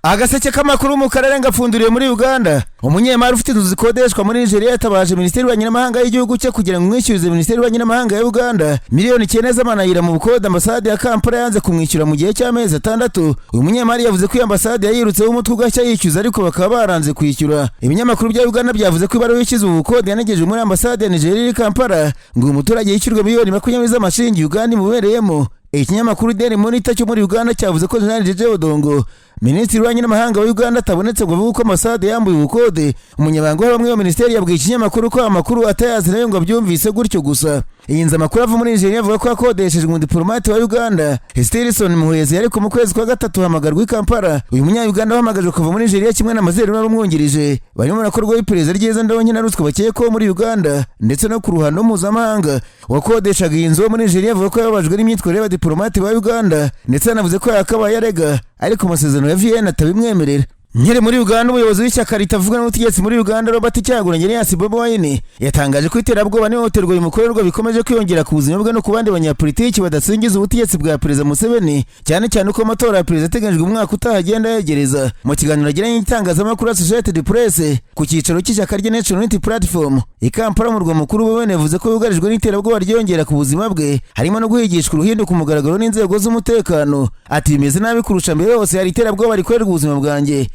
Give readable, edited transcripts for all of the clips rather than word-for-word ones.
Agaseke k'amakuru mu karere ngapfunduriye muri Uganda. Umunyemari ufite inzu zikodeshwa muri Nigeria yatabaje Minisiteri y'Ububanyi n'Amahanga y'igihugu cye kugira ngo imwishyurize Minisiteri y'Ububanyi n'Amahanga ya Uganda 9 miliyoni z'amanayira mu bukode ambasade ya Kampala yanze kumwishyura mu gihe cy'amezi 6. Uyu munyemari yavuze ko iyo ambasade yayirutseho umutwe ugashya yishyuza, ariko bakaba baranze kwishyura. Ibinyamakuru bya Uganda byavuze ko ibaruwa ishyize ubu bukode yanagejeje muri ambasade ya Nigeria iri Kampala ngo uyu muturage yishyurwe 20 miliyoni z'amashiringi Uganda imubereyemo. Ikinyamakuru Daily Monitor cyo muri Uganda cyavuze ko Jenerali Jeje Odongo, Minisitiri w'Ububanyi n'Amahanga wa Uganda, atabonetse ngo avuge uko ambasade yambuye ubukode. Umunyamabanga wa bamwe wa minisiteri yabwiye ikinyamakuru ko amakuru atayazi nayo, ngo abyumvise gutyo gusa. Iyi nzu, amakuru ava muri Nigeria avuga ko yakodeshejwe umudipolomate wa Uganda Stilson Muhwezi, ariko mu kwezi kwa gatatu hamagarwa i Kampala. Uyu munya-Uganda wahamagajwe kuva muri Nigeria kimwe na Mazeri wari umwungirije barimo barakorwaho iperereza ryiza ndonke na ruswa bakekwaho muri Uganda ndetse no ku ruhando mpuzamahanga. Wakodeshaga iyi nzu wo muri Nigeria avuga ko yababajwe n'imyitwarire y'abadiplomate ba Uganda, ndetse yanavuze ko yakabaye arega, ariko amasezerano ya Vienna atabimwemerera. Nkiri muri Uganda, umuyobozi w'ishyaka ritavuga n'ubutegetsi muri Uganda, Robert Kyagulanyi alias Bobi Wine, yatangaje ko iterabwoba n'ihohoterwa bimukorerwa bikomeje kwiyongera ku buzima bwe no ku bandi banyapolitiki badasingiza ubutegetsi bwa Perezida Museveni, cyane cyane uko amatora ya perezida ateganyijwe umwaka utaha agenda yegereza. Mu kiganiro agiranye n'itangazamakuru Associated Press ku cyicaro cy'ishyaka rye National Unity Platform i Kampala, mu murwa mukuru, Bobi Wine yavuze ko yugarijwe n'iterabwoba ryiyongera ku buzima bwe, harimo no guhigishwa uruhindu ku mugaragaro n'inzego z'umutekano. Ati: "Bimeze nabi kurusha mbere hose. Hari iterabwoba rikorerwa ubuzima bwanjye,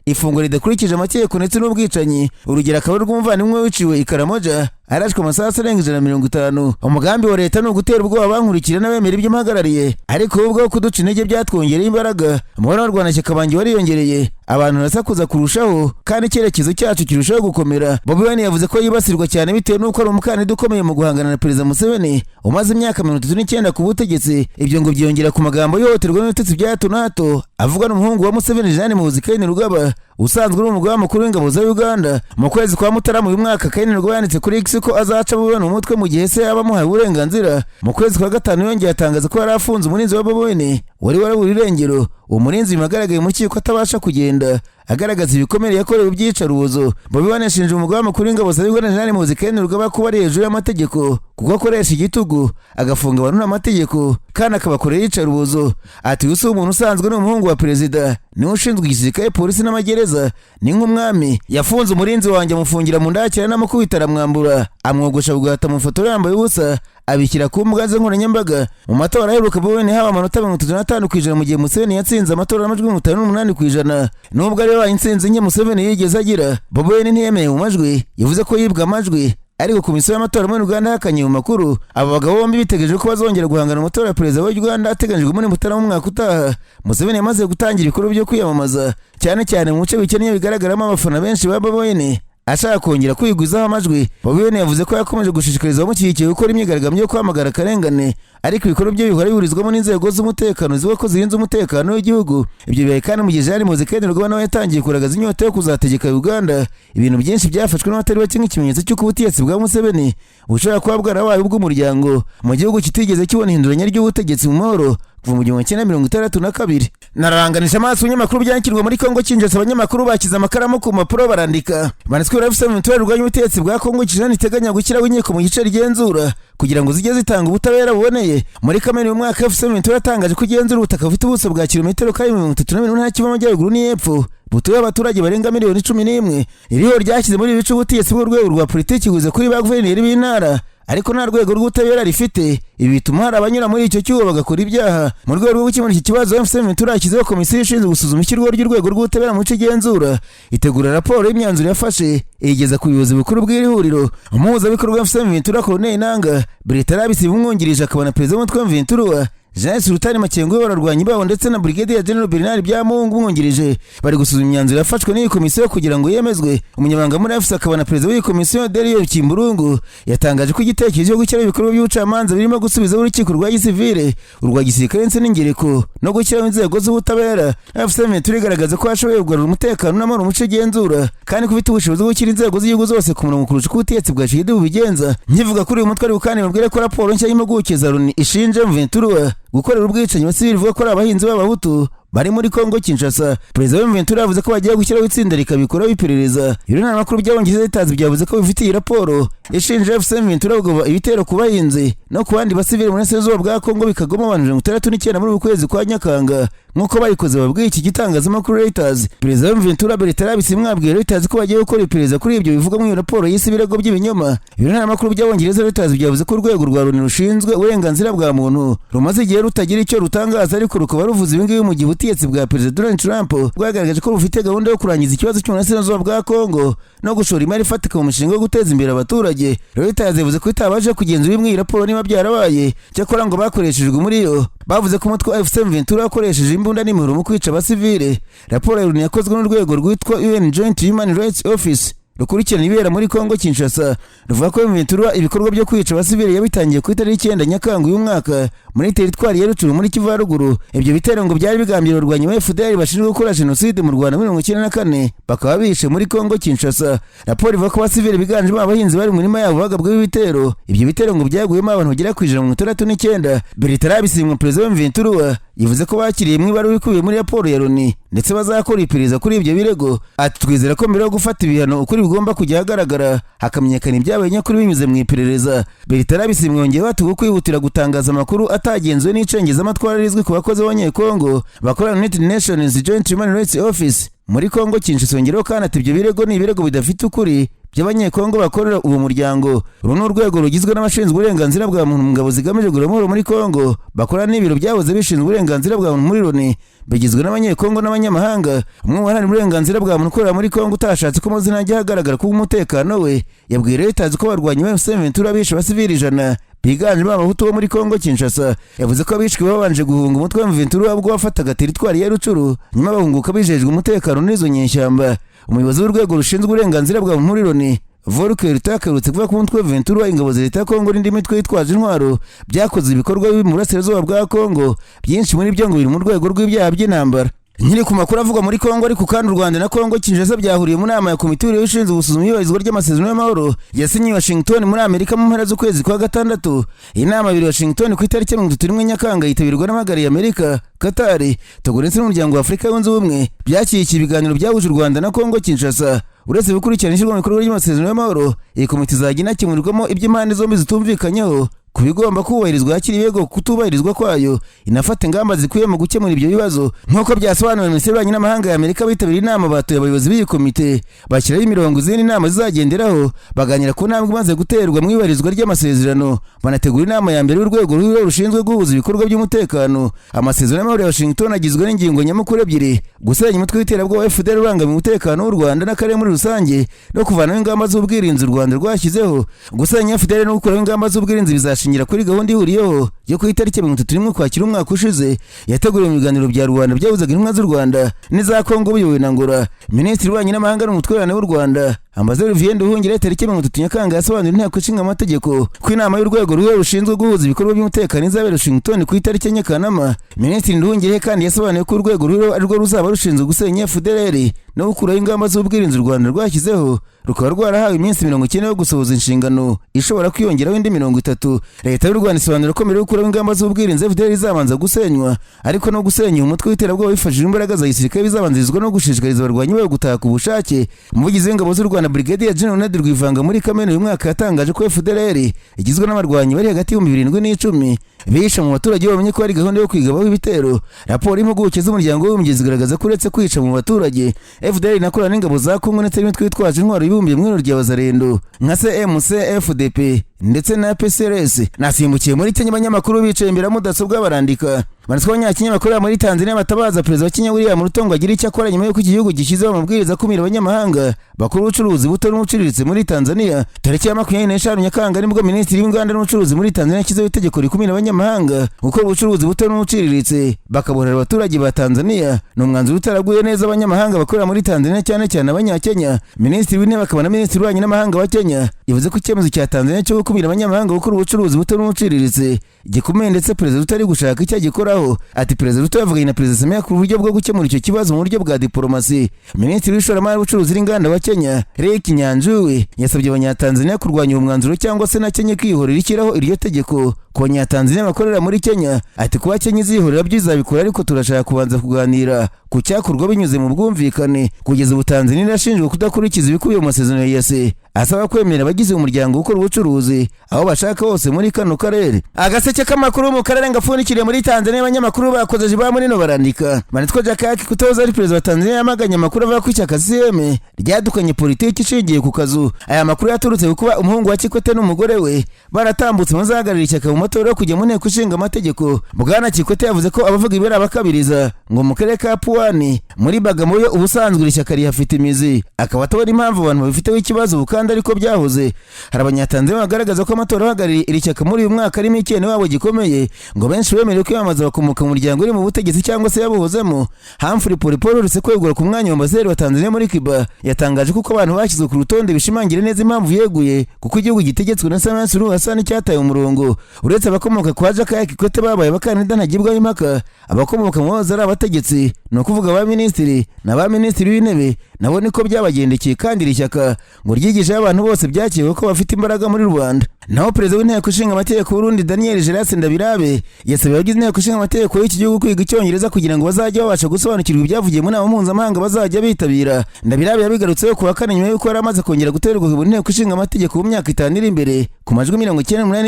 ifungwa ridakurikije amategeko ndetse n'ubwicanyi." Urugero akaba rw'umuvandimwe wiciwe i Karamoja arashwe amasasu arenga 150. "Umugambi wa leta ni ugutera ubwoba bankurikira n'abemera ibyo mpagarariye, ariko wowe ubwaho kuduca intege byatwongereye imbaraga. Umubare w'abarwanashyaka banjye wariyongereye, abantu barasakuza kurushaho, kandi icyerekezo cyacu kirushaho gukomera." Bobi Wine yavuze ko yibasirwa cyane bitewe n'uko ari umukandida ukomeye mu guhangana na Perezida Museveni umaze imyaka 39 ku butegetsi. Ibyo ngo byiyongera ku magambo y'ihohoterwa n'ibitutsi bya hato na hato avugwa n'umuhungu wa Museveni, Jeanne Muhoozi Kainerugaba, usanzwe uri umugaba mukuru w'ingabo za Uganda. Mu kwezi kwa Mutarama uyu mwaka, Kainerugaba yanditse kuri X ko azaca Bobi Wine umutwe mu gihe se yaba amuhaye uburenganzira. Mu kwezi kwa gatanu yongeye atangaza ko yari afunze umurinzi wa Bobi Wine wari warabura irengero. Uwo murinzi agaragaye mu rukiko atabasha kugenda, agaragaza ibikomere yakorewe iby'iyicarubozo. Bobi Wine yashinje umugaba mukuru w'ingabo za Uganda, Jenerali Muhoozi Kainerugaba, kuba ari hejuru y'amategeko kuko akoresha igitugu, agafunga abantu n'amategeko, kandi akabakorera iyicarubozo. Ati: "Uyu si umuntu usanzwe, ni umuhungu wa perezida, niwe ushinzwe igisirikare, polisi n'amagereza, ni nk'umwami. Yafunze umurinzi wanjye, amufungira mu ndakira, n'amukubita, aramwambura, amwogosha bugahita amufotora yambaye ubusa, abishyira ku mbuga ze nkoranyambaga." Mu matora aheruka, Bobi Wine yahawe amanota 35% mu gihe Museveni yatsinze amatora n'amajwi 58%. Nubwo ari yabaye intsinzi nke Museveni yigeze agira, Bobi Wine ntiyemeye mu majwi, yavuze ko yibwe amajwi, ariko komisiyo y'amatora muri Uganda yahakanye mu makuru. Aba bagabo bombi bitegereje ko bazongera guhangana mu matora ya perezida wa Uganda ateganyijwe muri Mutarama mu mwaka utaha. Museveni yamaze gutangira ibikorwa byo kwiyamamaza, cyane cyane mu bice bikennye bigaragaramo abafana benshi ba Bobi Wine, ashaka kongera kwigwizaho amajwi. Bobi Wine yavuze ko yakomeje gushishikariza abamushyigikiye gukora imyigaragambyo yo kwamagana akarengane, ariko ibikorwa bye bihora bihurizwamo n'inzego z'umutekano zivuga ko zirinze umutekano w'igihugu. Ibyo bibaye kandi mu gihe Jeanne Muhoozi Kainerugaba nawe yatangiye kugaragaza inyota yo kuzategeka Uganda, ibintu byinshi byafashwe n'abatari bake nk'ikimenyetso cy'uko ubutegetsi bwa Museveni bushobora kuba bwarabaye ubw'umuryango mu gihugu kitigeze kibona ihinduranya ry'ubutegetsi mu mahoro kuva mu 1962. Nararanganisha amaso ibinyamakuru byandikirwa muri Kongo Kinshasa. Abanyamakuru bashyize amakaramu ku mpapuro barandika, banditswe AFC M23 rurwanya ubutegetsi bwa Kongo Kinshasa iteganya gushyiraho inkiko mu gice rigenzura kugira ngo zijye zitanga ubutabera buboneye. Muri Kamena uyu mwaka, AFC M23 yatangaje ko igenzura ubutaka bufite ubuso bwa kilometero kare 32 mu ntara Kivu Amajyaruguru n'iy'Epfo, butuye abaturage barenga miliyoni 11. Iriho ryashyize muri ibi bice ubutegetsi bw'urwego rwa politiki buze kuri ba guverineri b'intara, ariko nta rwego rw'ubutabera rifite. Ibi bituma hari abanyura muri icyo cyuho bagakora ibyaha. Mu rwego rwo gukemura iki kibazo, AFC M23 yashyizeho komisiyo ishinzwe gusuzuma ishyirwaho ry'urwego rw'ubutabera mu bice igenzura, itegura raporo y'imyanzuro yafashe, iyigeza ku buyobozi bukuru bw'iri huriro. Umuhuzabikorwa wa AFC M23, Corneille Nangaa, Bertrand Bisimwa umwungirije akaba na perezida w'umutwe wa M23, Jean Sultani Makengo abarwanyi babo, ndetse na Brigadier General Bernard Byamungu umwungirije, bari gusuzuma imyanzuro yafashwe n'iyi komisiyo kugira ngo yemezwe. Umunyamabanga muri AFC akaba na perezida w'iyi komisiyo, Delio Kimburungu, yatangaje ko igitekerezo cyo gushyiraho ibikorwa by'ubucamanza birimo gusubizaho urukiko rwa gisivile, urwa gisirikare ndetse n'ingereko, no gushyiraho inzego z'ubutabera. AFC M23 igaragaza ko yashoboye kugarura umutekano n'amahoro mu bice igenzura, kandi ko ifite ubushobozi bwo gushyira inzego z'igihugu zose ku murongo kurusha uko ubutegetsi bwa Tshisekedi bubigenza. Nkivuga kuri uyu mutwe ariko kandi, mubwire ko raporo nshya y'impuguke za Loni ishinja M23 gukorera ubwicanyi abasivili, ivuga ko ari abahinzi b'Abahutu. bari muri Kongo Kinshasa. Perezida wa M23 yavuze ko bagiye gushyiraho itsinda rikabikoraho iperereza. Ibiro ntaramakuru by'Abongereza Reuters byavuze ko bifitiye raporo ishinja AFC M23 kugaba ibitero ku bahinzi no ku bandi basivili mu burasirazuba bwa Kongo, bikagoma abantu 69 muri uku kwezi kwa Nyakanga, nk'uko bayikoze babwiye iki gitangazamakuru Reuters. Perezida wa M23 Bertrand Bisimwa abwiye Reuters ko bagiye gukora iperereza kuri ibyo bivugwa muri iyo raporo yise ibirego by'ibinyoma. Ibiro ntaramakuru by'Abongereza Reuters byavuze ko urwego rwa Loni rushinzwe uburenganzira bwa muntu rumaze igihe rutagira icyo rutangaza, ariko rukaba ruvuze ibi ngibi mu gihe ubutegetsi bwa Perezida Donald Trump bwagaragaje ko bufite gahunda yo kurangiza ikibazo cy'uburasirazuba bwa Kongo no gushora imari ifatika mu mushinga wo guteza imbere abaturage. Reuters yavuze ko itabasha kugenzura imwe iyi raporo niba byarabaye, cyakora ngo bakoreshejwe muri yo bavuze ko umutwe wa AFC M23 wakoresheje imbunda n'imihoro mu kwica abasivile. Raporo ya Loni yakozwe n'urwego rwitwa UN Joint Human Rights Office rukurikirana ibibera muri Kongo Kinshasa, ruvuga ko M23 ibikorwa byo kwica abasivile yabitangiye ku itariki 9 Nyakanga uyu mwaka muri teritwari ya Rutshuru muri Kivu ya Ruguru. Ibyo bitero ngo byari bigambiriye abarwanyi ba FDLR bashinzwe gukora jenoside mu Rwanda muri 1994, bakaba bishe muri Kongo Kinshasa. Raporo ivuga ko abasivile biganjemo abahinzi bari mu mirima yabo bagabweho ibitero. Ibyo bitero ngo byaguyemo abantu bagera ku 169. Bertrand Bisimwa, perezida wa M23, yavuze ko bakiriye mu ibaruwa ikubiye muri raporo ya Loni, ndetse bazakora iperereza kuri ibyo birego. Ati: "Twizera ko mbere yo gufata ibihano ukuri bigomba kujya ahagaragara, hakamenyekana ibyabaye nyakuri binyuze mu iperereza." Bertrand Bisimwa yongeyeho ati: "Kwihutira gutangaza amakuru atagenzuwe n'icengezamatwara rizwi ku bakozi b'Abanyekongo bakorana United Nations Joint Human Rights Office muri Kongo Kinshasa." Yongeyeho kandi ati: "Ibyo birego ni ibirego bidafite ukuri by'Abanyekongo bakorera uwo muryango." Uru ni urwego rugizwe n'abashinzwe uburenganzira bwa muntu mu ngabo zigamije kugarura amahoro muri Kongo, bakora n'ibiro byahoze bishinzwe uburenganzira bwa muntu muri Loni, bigizwe n'Abanyekongo n'abanyamahanga. Umwe mu baharanira uburenganzira bwa muntu ukorera muri Kongo utashatse ko amazina ajya ahagaragara kubw'umutekano we, yabwiye Reuters ko abarwanyi ba M23 bishe abasivili 100 biganjemo Abahutu bo muri Kongo Kinshasa. Yavuze ko abishwe babanje guhunga umutwe wa M23 ubwo wafataga teritwari ya Rutshuru, nyuma bahunguka bijejwe umutekano n'izo nyeshyamba. Umuyobozi w'urwego rushinzwe uburenganzira bwa muntu muri Loni, Volker Turk, aherutse kuvuga ko umutwe wa M23, ingabo za leta ya Kongo n'indi mitwe yitwaje intwaro byakoze ibikorwa bibi mu burasirazuba bwa Kongo. Byinshi muri byo ngo biri mu rwego rw'ibyaha by'intambara. Nkiri ku makuru avugwa muri Kongo ariko kandi, u Rwanda na Kongo Kinshasa byahuriye mu nama ya komite ishinzwe gusuzuma iyubahirizwa ry'amasezerano y'amahoro yasinyiwe Washington muri Amerika mu mpera z'ukwezi kwa gatandatu. Iyi nama ibiri Washington ku itariki 31 Nyakanga, yitabirwa n'abahagarariye Amerika, Katari, Togo ndetse n'Umuryango wa Afurika Yunze Ubumwe. Byashyigikiye ibiganiro byahuje u Rwanda na Kongo Kinshasa. Uretse gukurikirana ishyirwa mu bikorwa ry'amasezerano y'amahoro, iyi komite izajya inakemurirwamo iby'impande zombi zitumvikanyeho ku bigomba kubahirizwa hakiri ibirego kutubahirizwa kwayo, inafata ingamba zikwiye mu gukemura ibyo bibazo, nk'uko byasobanuwe na Minisiteri y'Ububanyi n'Amahanga ya Amerika. Bitabiriye inama batoye abayobozi b'iyi komite, bashyiraho imirongo izindi nama zizagenderaho, baganira ku ntambwe imaze guterwa mu ibarizwa ry'amasezerano, banategura inama ya mbere y'urwego ruriho rushinzwe guhuza ibikorwa by'umutekano. Amasezerano y'amahoro ya Washington agizwe n'ingingo nyamukuru ebyiri: gusenya umutwe w'iterabwoba wa FDLR ubangamiye umutekano w'u Rwanda n'akarere muri rusange, no kuvanaho ingamba z'ubwirinzi u Rwanda rwashyizeho. Gusenya FDLR no gukuraho ingamba z'ubwirinzi bizashingira kuri gahunda ihuriyeho yo ku itariki 31 Ukwakira umwaka ushize, yateguriwe mu biganiro bya Rwanda byahuzaga intumwa z'u Rwanda n'iza Kongo biyobowe na Angola. Minisitiri w'Ububanyi n'Amahanga n'Ubutwererane w'u Rwanda, Ambasaderi Olivier Nduhungirehe, tariki 30 Nyakanga yasobanuriye Inteko Ishinga Amategeko ko inama y'urwego ruriho rushinzwe guhuza ibikorwa by'umutekano izabera Washington ku itariki 4 Kanama. Minisitiri Nduhungirehe kandi yasobanuye ko urwego ruriho arirwo ruzaba rushinzwe gusenya FDLR no gukuraho ingamba z'ubwirinzi u Rwanda rwashyizeho, rukaba rwarahawe iminsi 90 yo gusohoza inshingano ishobora kwiyongeraho indi 30. Leta y'u Rwanda isobanura ko mbere yo gukuraho ingamba z'ubwirinzi FDLR izabanza gusenywa, ariko no gusenya uyu mutwe w'iterabwoba wifashishije imbaraga za gisirikare bizabanzirizwa no gushishikariza abarwanyi bayo gutaha ku bushake. Umuvugizi w'ingabo z'u Rwanda, Brigadier General Ronald Rwivanga, muri Kamena uyu mwaka yatangaje ko FDLR igizwe n'abarwanyi bari hagati y'ibihumbi 7 n'icumi bihishe mu baturage bamenye ko hari gahunda yo kwigabaho ibitero. Raporo y'impuguke z'Umuryango w'Abibumbye zigaragaza ko uretse kwica mu baturage, FDLR inakorana n'ingabo za Kongo ndetse n'imitwe yitwaje intwaro ibumbiye mu ihuriro rya Wazalendo nka CMC, FDP ndetse na PCRS. Nasimbukiye muri Kenya, abanyamakuru bicaye imbere ya mudasobwa barandika. Banditswe abanyakenya bakorera muri Tanzania batabaza Perezida wa Kenya William Ruto ngo agire icyo akora nyuma y'uko iki gihugu gishyizeho amabwiriza akumira abanyamahanga bakora ubucuruzi buto n'ubuciriritse muri Tanzania. Tariki ya 25 Nyakanga nibwo Minisitiri w'Inganda n'Ubucuruzi muri Tanzania yashyizeho itegeko rikumira abanyamahanga gukora ubucuruzi buto n'ubuciriritse, bakabohera abaturage ba Tanzania. Ni umwanzuro utaraguye neza abanyamahanga bakorera muri Tanzania, cyane cyane Abanyakenya. Minisitiri w'Intebe akaba na Minisitiri w'Ububanyi n'Amahanga wa Kenya yavuze ko icyemezo cya Tanzania cyo gukumira abanyamahanga gukora ubucuruzi buto n'ubuciriritse gikomeye, ndetse perezida utari gushaka icyo agikoraho. ngaho. Ati Perezida Ruto yavuganye na Perezida Samia ku buryo bwo gukemura icyo kibazo mu buryo bwa diporomasi. Minisitiri w'ishoramari, ubucuruzi n'inganda wa Kenya, Lee Kinyanjui, yasabye Abanyatanzania kurwanya uwo mwanzuro cyangwa se na Kenya kwihorera ishyiraho iryo tegeko ku Banyatanzania bakorera muri Kenya. Ati kuba Kenya izihorera byo izabikora, ariko turashaka kubanza kuganira ku cyakorwa binyuze mu bwumvikane. Kugeza ubu Tanzania irashinjwa kudakurikiza ibikubiye mu masezerano ya EAC asaba kwemera abagize umuryango gukora ubucuruzi aho bashaka hose muri kano karere. Agaseke k'amakuru mu karere ngapfundikiriye muri Tanzania. Abanyamakuru bakoze ba muri no barandika manitwa Jakaya Kikwete ari perezida wa Tanzania yamaganye amakuru avuga ko ishyaka CCM ryadukanye politiki ishingiye ku kazu. Aya makuru yaturutse ku kuba umuhungu wa Kikwete n'umugore we baratambutse bazahagararira ishyaka mu matora yo kujya mu nteko ishinga amategeko. Bwana Kikwete yavuze ko abavuga ibiri abakabiriza ngo mu karere ka Pwani muri Bagamoyo ubusanzwe iri shyaka rihafite imizi, akaba atabona impamvu abantu babifiteho ikibazo ubu kandi ariko byahoze. Hari Abanyatanzania bagaragaza ko amatora ahagarariye iri shyaka muri uyu mwaka arimo icyene wabo gikomeye, ngo benshi bemerewe kwiyamamaza bakomoka mu muryango uri mu butegetsi cyangwa se yabuhozemo. Humphrey Polepole uherutse kwegura ku mwanya wa ambasaderi wa Tanzania muri Cuba yatangaje ko uko abantu bashyizwe ku rutonde bishimangira neza impamvu yeguye, kuko igihugu gitegetswe na Samia Suluhu Hassan cyataye umurongo. Uretse abakomoka kwa Jakaya Kikwete babaye abakandida ntagibwaho impaka, abakomoka mu bahoze ari abategetsi, ni ukuvuga ba minisitiri na ba minisitiri w'intebe, nabo niko byabagendekeye. Kandi iri shyaka ngo ryigishaho abantu bose byakiriwe ko bafite imbaraga muri rubanda. Naho perezida w'inteko ishinga amategeko y'Uburundi, Daniel Gerase Ndabirabe, yasabye abagize inteko ishinga amategeko y'iki gihugu kwiga icyongereza kugira ngo bazajye babasha gusobanukirwa ibyavugiye mu nama mpuzamahanga bazajya bitabira. Ndabirabe yabigarutseho ku wa kane nyuma y'uko yari amaze kongera gutorerwa mu nteko ishinga amategeko mu myaka 5 iri imbere ku majwi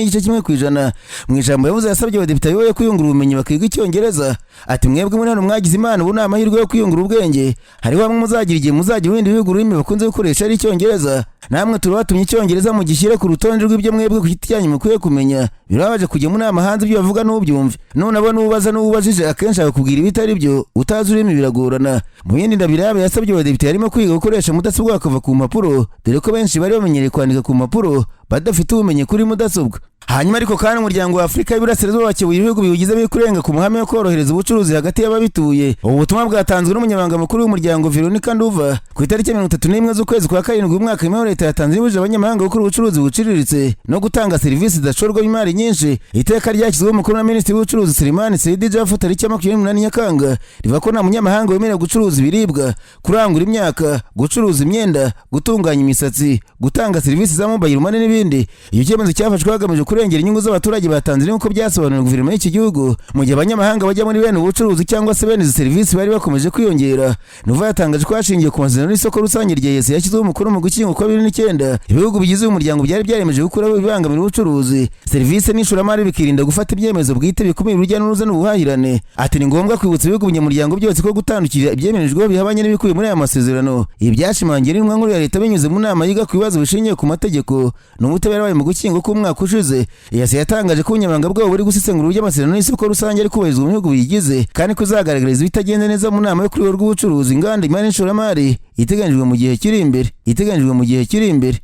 98.1%. Mu ijambo yavuze, yasabye abadepite ayoboye kwiyungura ubumenyi bakiga icyongereza. Ati mwebwe muri hano mwagize Imana, ubu ni amahirwe yo kwiyungura ubwenge. Hariho bamwe muzagira igihe muzajya mu bindi bihugu ururimi bakunze gukoresha ari icyongereza. Namwe turabatumye, icyongereza mugishyire ku rutonde rw'ibyo mwebwe ku giti cyanyu mukwiye kumenya. Birababaje kujya mu nama hanze ibyo bavuga n'ubyumve, none abo n'ubaza n'uwubajije akenshi akakubwira ibitari byo. Utazi ururimi biragorana. Mu bindi Ndabirabe yasabye abadepite harimo kwiga gukoresha mudasobwa bakava ku mpapuro, dore ko benshi bari bamenyereye kwandika ku mpapuro badafite ubumenyi kuri mudasobwa. Hanyuma ariko kandi umuryango wa Afurika y'Iburasirazuba wakebuye ibihugu biwugize biri kurenga ku mahame yo korohereza ubucuruzi hagati y'ababituye. Ubu butumwa bwatanzwe n'umunyamabanga mukuru w'umuryango, Veronica Nduva, ku itariki 31 z'ukwezi kwa karindwi umwaka nyuma leta ya Tanzania ibujije abanyamahanga gukora ubucuruzi buciriritse no gutanga serivisi zidashorwamo imari nyinshi. Iteka ryashyizweho umukono na minisitiri w'ubucuruzi, Selemani Saidi Jafo, tariki ya 28 Nyakanga, rivuga ko nta munyamahanga wemerewe gucuruza ibiribwa, kurangura imyaka, gucuruza imyenda, gutunganya imisatsi, gutanga serivisi za mobile money n'ibindi. Iyo cyemezo cyafashwe hagamijwe kurengera inyungu z'abaturage ba Tanzania nk'uko byasobanuriwe guverinoma y'iki gihugu, mu gihe abanyamahanga bajya muri bene ubucuruzi cyangwa se bene izi serivisi bari bakomeje kwiyongera. Nduva yatangaje ko hashingiwe ku masezerano y'isoko rusange rya EAC yashyizweho umukono mu Gushyingo kwa 2009, ibihugu bigize uyu muryango byari byaremeje gukuraho ibibangamira ubucuruzi, serivisi n'ishoramari, bikirinda gufata ibyemezo bwite bikumira urujya n'uruza n'ubuhahirane. Ati ni ngombwa kwibutsa ibihugu binyamuryango byose ko gutandukira ibyemerejweho bihabanye n'ibikubiye muri aya masezerano. Ibi byashimangiwe n'intumwa nkuru ya leta binyuze mu nama yiga ku bibazo bishingiye ku mategeko n'ubutabera yabaye mu Gushyingo k'umwaka ushize. EAC yatangaje ko ubunyamabanga bwabo buri gusesengura uburyo amasezerano y'isoko rusange ari kubahirizwa mu bihugu biyigize, kandi ko izagaragariza ibitagenda neza mu nama yo ku rwego rw'ubucuruzi, inganda, imari n'ishoramari iteganyijwe mu gihe kiri imbere, iteganyijwe mu gihe kiri imbere.